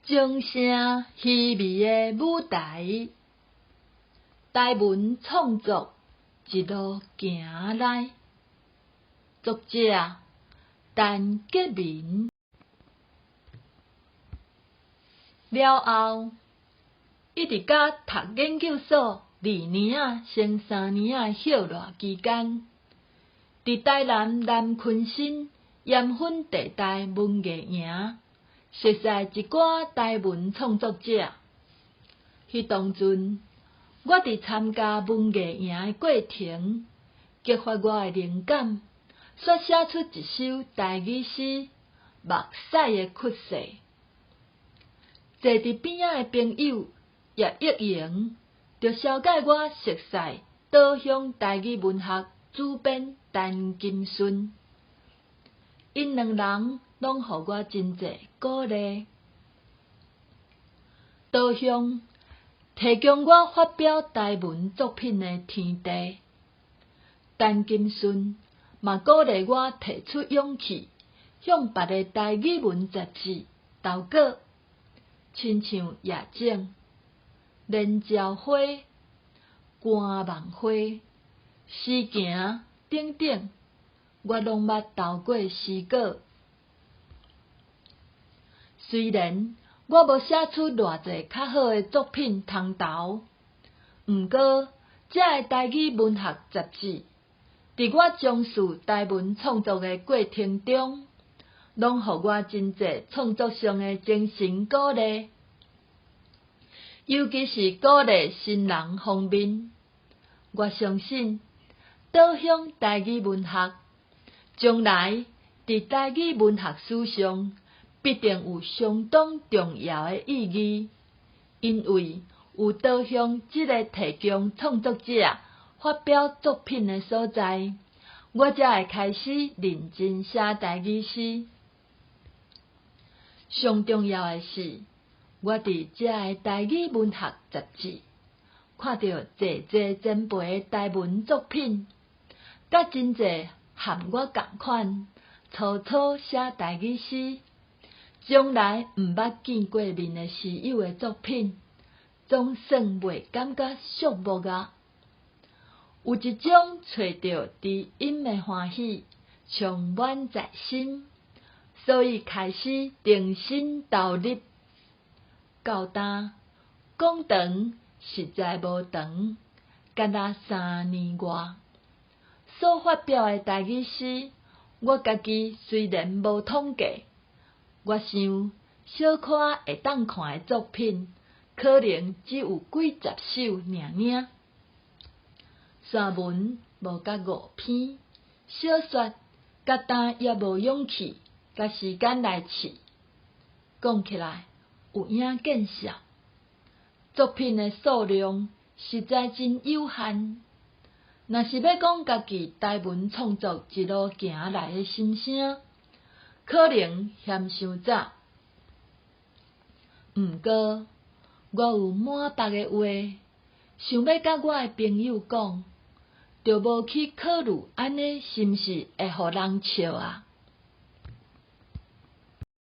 精聲稀微的舞台，台文創作一路行來。作者陳潔民。了後，一直佮讀研究所二年仔升三年仔的歇熱期間，佇台南南鯤鯓鹽分地帶文藝營，熟似一寡台文創作者。彼當陣，我佇參加文藝營的過程，激發我的靈感，煞寫出一首台語詩《目屎的屈勢》。坐佇邊仔的朋友葉益榮，就紹介我熟似島鄉台語文學主編陳金順，𪜶兩人攏予我真濟鼓勵。島鄉提供我發表台文作品的天地，陳金順嘛鼓勵我提出勇氣，向別个台語文雜誌投稿，親像夜景、連朝花、寒夢花、詩行等等，我攏捌投過詩稿。雖然我無寫出偌濟較好的作品通投，毋過遮个台語文學雜誌，佇我從事台文創作的過程中，攏予我真濟創作上的精神鼓勵，尤其是鼓勵新人方面。我相信，島鄉台語文學將來佇台語文學史上必定有相當重要的意義，因為有島鄉這个提供創作者發表作品的所在，我才會開始認真寫台語詩。上重要的是，我佇遮个台語文學雜誌看著濟濟前輩的台文作品，佮真濟和我仝款初初寫台語詩，從來毋捌見過面的詩友的作品，總算袂感覺寂寞啊！有一種揣著知音的歡喜，充滿在心，所以開始重新投入。到今講長實在無長，敢若三年外。所發表的台語詩，我家己雖然無統計，我想小可會當看的作品，可能只有幾十首爾爾。散文無甲五篇，小說甲今猶無勇氣佮時間來試。講起來有影見笑，作品的數量實在真有限。若是欲講家己台文創作一路行來的心聲，可能嫌傷早。毋過，我有滿腹的話，想欲佮我的朋友講，著無去考慮按呢是毋是會予人笑啊？